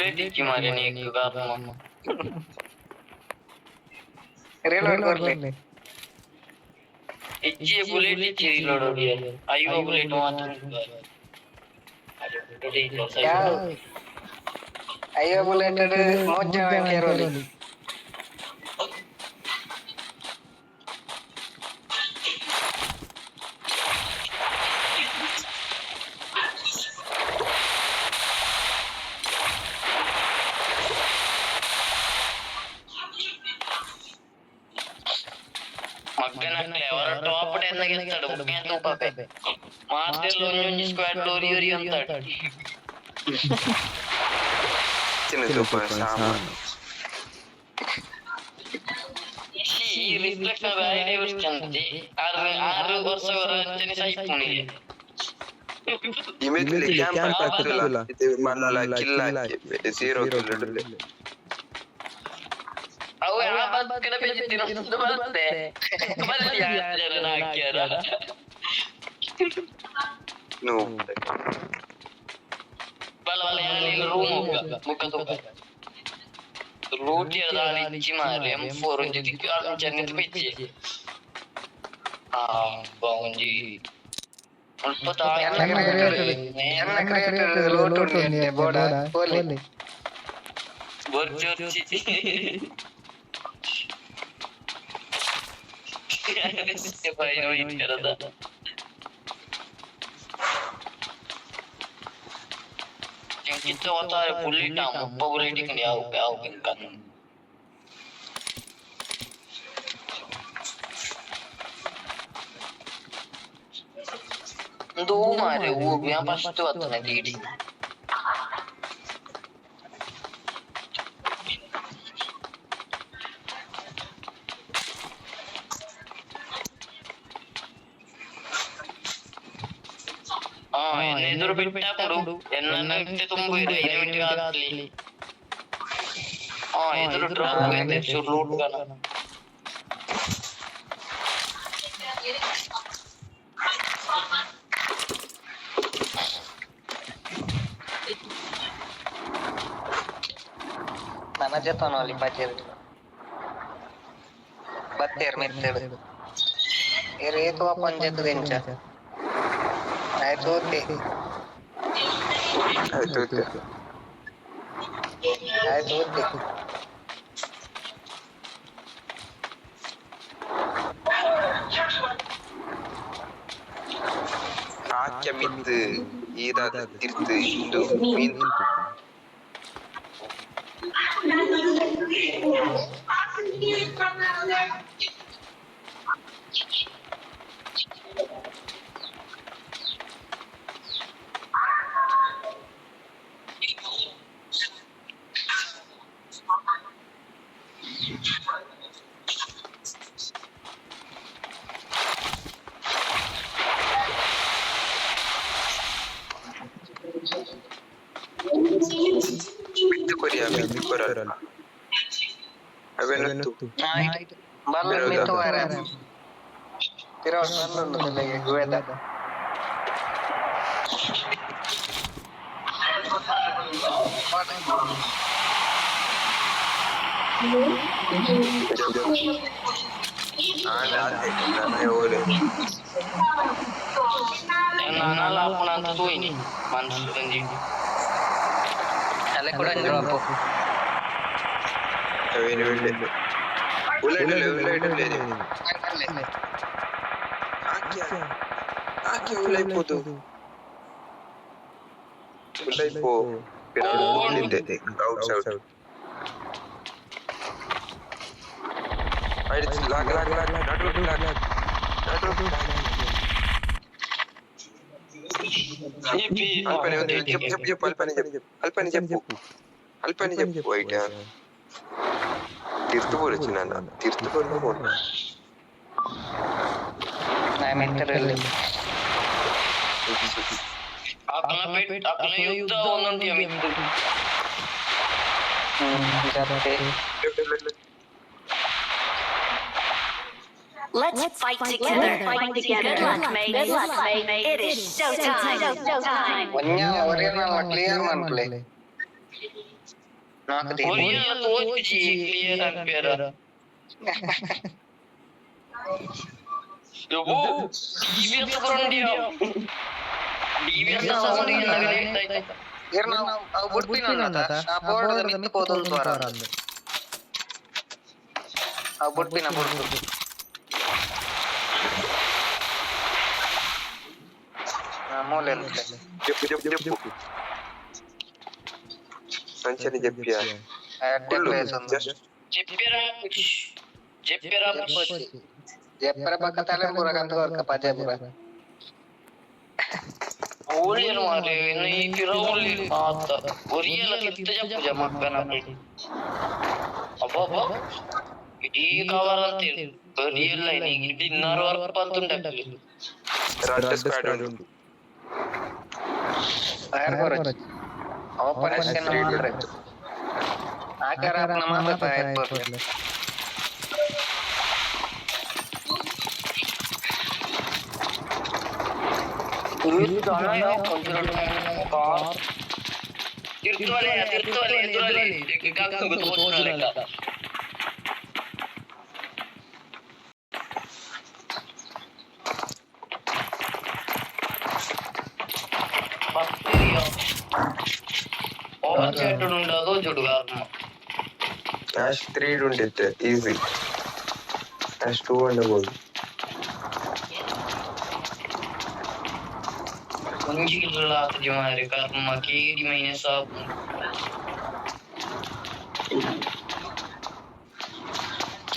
Bullet ಇಜ್ಜಿ ಮಾರ್ರೆ ನಿಕ್ಕ್ ಕರ್ಮ. ರೀಲೋಡ್ ಕೊರ್ಲೆ. ಇಜ್ಜಿ, ಬುಲೆಟ್ ಇಜ್ಜಿ, ರೀಲೋಡ್ ಹೊಡಿಯರೆ 50 ಬುಲೆಟ್ ಮಾತ್ರ ಉಂಡು. ಯಾವ 50 ಬುಲೆಟ್ ಮೋಜ ಕೇರೋಲಿ. ಮಗ್ಗನಕ್ಲೆ ಅವರ ಟಾಪ್ 10 ಗೆಲ್ತಾడు ಬುಕ್ಕ ತೂಪಪೆ ಮಾತೆಲ್ಲ ಒಂಜೊಂಜಿ ಸ್ಕ್ವಾಡ್ ಒರಿ ಒರಿ ಅಂತಾಡು. ಚಿನ್ನ ತೂಪ ಸಾಮಾನು. ಈ ರಿಫ್ಲೆಕ್ಷನ್ ಬ್ಯಾರೆ ಚಂದಿ 6 6 ವರ್ಷ ಅಂಚನೆ ಸೈಪುನಿಗೆ. ಇಮಿಡಿಯೇಟ್ಲಿ ಕ್ಯಾಂಪ್ ಹಾಕ್ತಿಲ್ಲ ಇದು ಮಲ್ಲ ಕಿಲ್ ಹಾಕಿ 0 ಕಿಲ್ ಇಡಲಿ. ಅವು ಆ ಬದುಕಿನ ಪೆಜ್ಜಿನ ಬರುತ್ತೆ ಬರಲಿ ಜನ ಹಾಕ್ಯಾರ. ನೋ. ಬಲ ಬಲ ರೂಮ್ ಹೋಗ ಮುಖ ತೂಪ ಲೂಟಿ ಇಜ್ಜಿ ಮಾರ್ರೆ. ಎಂ4 ಒಂಜಿ ತಿಕ್ಕು ಅಂಚನೆ ಪೆಜ್ಜಿ ಆ ಒಂಜಿ ಮುಲ್ಪ. ಎನ್ನ ಕ್ರಿಯೇಟರ್, ಎನ್ನ ಕ್ರಿಯೇಟರ್ ಲೋಟ್ ಉಂಡು ಎಡ್ಡೆ ಬೋಡ ಪೋಲಿ. ಬೊರ್ಚಿ ಒರ್ಚಿ ಕಿತ್ತ ಒತ್ತಾರೆ ಬುಲೆಟ್ 30 ಬುಲೆಟ್ ಯಾವ ಯಾವ ಕಣ್ಣು. ಒಂದು ಮಾರೆ ಊರು ಫಸ್ಟ್ ಬತ್ತನೆ ತೀಡಿ. ಆ ಎನ್ನ ಎದುರು ಬಿಟ್ಟಾಪುಡು ಎನ್ನ ತುಂಬು ಇದೆ 5 ಮಿನಿಟ್ ಆತ್ಲಿ. ಆ ಎದುರು ಡ್ರಾಪ್ ಇದೆ ಚೂರು ಲೂಟ್ ಗಾನ. ನನ್ನ ಜೊತೆ ಪಚೇರಿ ಬತ್ತೇರ್ ಮೆತ್ತೇಡು ಏರ್ ಏತು ಪಂಜತ್ತು ದೆಂಚ ಆಯ್ತು ಓಕೆ. ಆಯ್ತು ಓಕೆ. ಆಯ್ತು ಓಕೆ. ಆಕ್ಯ ಮಿತ್ತು ಈದಾದ ತಿರ್ತು ಇಂದು ಮೀನ್. ಮಿತ್ತು ಕೊರಿಯ ಮಿತ್ತು ಕೊರಲ್ಲ ಅವೇನತ್ತು. ಬಲ್ಲ ಮಿತ್ತು ವಾರ ತಿರೋಡ್ ಬಲ್ಲುಂಡು ಗುವೆದ. ಓಲೆ. ನಾನಲ್ಲ ಅಪ್ಪನ ಅಂತ ತೂಯಿನಿ ಮನ್ಸು ಒಂಜಿ. ಅಲ್ಲೇ ಕೂಡ ಡ್ರಾಪ್. ಅವೇನು ಇಲ್ಲೆ ಉಲ್ಲ ಇಡಲೆ ಉಲ್ಲ ಇಡಲೆ. ಆಕ್ಯ ಆಕ್ಯ ಉಲ್ಲ ಇಪ್ಪೋದು ಉಲ್ಲ ಇಪ್ಪೋ ಔಟ್ ಔಟ್ ಆಯ್ತು ಲಾಗ್ ಲಾಗ್ ಲಾಗ್ ನಡು ಲಾಗ್ ನಡು. ಅಲ್ಪನೆ ಒಂದು చెప్పు చెప్పు చెప్పు అల్పనే చెప్పు అల్పనే చెప్పు అల్పనే చెప్పు వైట్ తీర్థ పోరొచ్చు నాన్న తీర్థ పోరు పోను. ಮೆತ್ತರಲ್ಲಿ. ಅಕ್ಲ ಪೆಟ್ ಅಕ್ಲ ಯುದ್ಧ ಒಂದುಂಟು ಮಿತ್ತು. ಹ್ಮ್ ಜತ್ತೆ. Let's fight together. Fight together. Good luck, mate. Good luck, mate. It is showtime. Showtime. ಒಂಜಾಲ ಒರಿಯರ್ನಲ್ಲ ಕ್ಲಿಯರ್ ಮನ್ಪುಲೆ. ನಾಲ್ಕು. ಒರಿಯಲ್ಲ ತೋಚಿ ಕ್ಲಿಯರ್ ಅನ್ಪೇರ. ಯಬ್ಬೋ, ಡಿವಿಎಸ್ ಬರಂಡಿಯ. ಡಿವಿಎಸ್ ಸೌಂಡ್ ಏನಾಗಿದೆ? ಇರ್ ನಾವು ಅವು ಬುಡ್ಪಿನ ಆ ಬೋರ್ಡ್ ಮಿತ್ತ ಪೋದೊಂದು ವಾರ ಅವು ಬುಡ್ಪಿನ ಬುಡ್ದು. ಮೂಲೆ. చెప్పు చెప్పు చెప్పు అంచని చెప్పియా. ಅಡ್ಡೆ ಪ್ಲೇಸ್ ಒಂದು. జస్ట్. ಜೆಪ್ಪೆರ ಜೆಪ್ಪೆರ. ಜೆಪ್ಪರ ಪಕ್ಕ ತಲೆ ಪೂರ ಕಂತು ವರ್ಕ ಪಜೆ ಪೂರ. ಓಳಿಯರು ಮಾರ್ರೆ, ಇನ್ನು ಈ ಪಿರವುಳ್ಳಿ ಮಾತ ಒರಿಯಲ್ಲ ತಿತ್ತ ಜಪ್ಪುಜ ಮಕ್ಕನ. ಅಬ್ಬಬ್ಬ, ಇಡೀ ಕವರ್ ಅಂತೀರಿ ಒರಿಯಲ್ಲ ಇಡೀ ಇನ್ನಾರು ವರ್ಪ ಅಂತುಂಡಲ್ಲಿ. రెడ్ స్క్వాడ్ ఉంది. ಫೈರ್ ಬರೋಚ್ ಓಪನ್ ಮಾತ್ರ ಇತ್ತು ಆಕಾರ ಮಾತ್ರ ಫೈರ್ ಬರ್ಲಿ. ಕಾರ್ ತಿರ್ತುವಲೆ ತಿರ್ತುವಲೆ ಎದುರಲ್ಲಿ ತೋಚುಲೆಕ್ಕ. ಓಪನ್ ಸೈಟ್ ಉಂಡು, ಅದು ಜುಡು ಕಾರಣ. Ash 3 ఉండితే easy. యాష్ 2 ఉండకూడదు. ಒಂಜಿ ಕಿಲ್ಲ ಆತಜಿ ಮಾರೆ, ಕರ್ಮ ಕೇಡಿ ಮೈನಸ್ ಆಪು.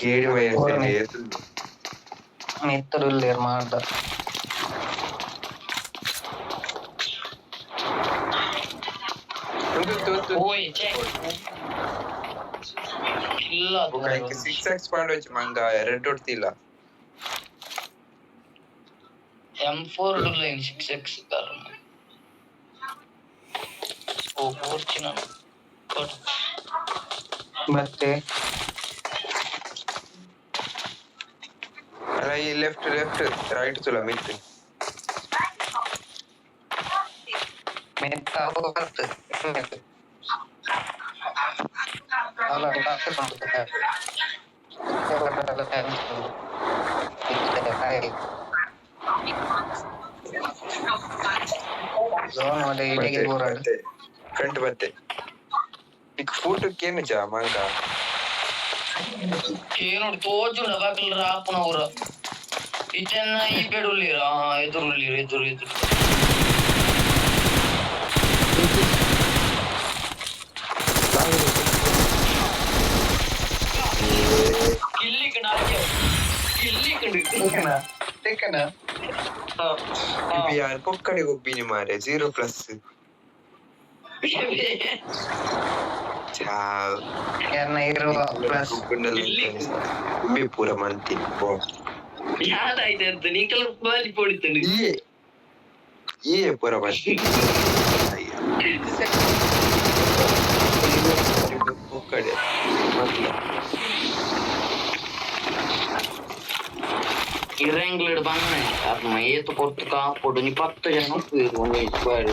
7 మైనస్. ಮಿತ್ತರುಲ್ಲೇರ್ ಮಾಡ್ದ. ಓಯ್ ಛೆ, ಇಲ್ಲ. ఒక 6 ಎಕ್ಸ್ ಪಾಯಿಂಟ್ వచ్చి మంగ రెడ్ ಒಡ್ತಿಲ್ಲ. ಎಂ ಫೋರ್ ಲೈನ್ 6 ಎಕ್ಸ್ ಕರ್ಮ. ಓ ಫೋರ್ಚಿನ. ಮತ್ತೆ. ಅಲ್ಲ, ಈ ಲೆಫ್ಟ್ ಲೆಫ್ಟ್ ರೈಟ್ ತುಲ ಮಿತ್. ಮಿತ್ತ ಅವು ಬರ್ತು ಅಲ್ಲ. ಝೋನ್ ಒಲೆ ಇಡಿಗೆ ಬೋರಾಡು. ಫ್ರಂಟ್ ಬತ್ತೆ ಈಗ ಫೋಟೋ ಕೇನುಜ ಮಂಗ. ಕೇನೋಡು ತೋಜುಂಡ ಬಾಕಲ್ ರಾಪುನ ಊರ ಇಚೆನ್ನ ಈ ಬೆಡುಲ್ಲಿರ ಎದುರುಲ್ಲಿರ ಎದುರು ಎದುರು. ಕಿಲ್ಲಿಕಂಡು ಆಕ್ಯ ಕಿಲ್ಲಿಕಂಡು. ತಿಕ್ಕನ. ಯಾರು ಕೊಕ್ಕಡಿ ಗೊಬ್ಬಿನಿ ಮಾರೆ, 0 ಪ್ಲಸ್ ಚಾವ್. ಯಾರನ್ನ ಇರುವ ಪ್ಲಸ್. ಉಮ್ಮೆ ಪೂರ ಮಂತಿ ಪೋ. ಯಾದಾಯ್ತು ಅಂತ ನಿಂಕಲ್ ಬಾಲಿ ಪೊಡಿತಂಡು. ಈ ಈ ಪೂರ ಮಂತಿ ಕೊಕ್ಕಡೆ ಮಲ್ಲ. ಇರಂಗ್ಲಡ್ ಬಂದ ಅರ್ಮ ಏತು ಪೊರ್ತು ಕಾಪೊಡು ನೀ 10 ಜನ ಉಪ್ಪುವೆರ್ ಒಂಜಿ ಸ್ಕ್ವಾಡ್.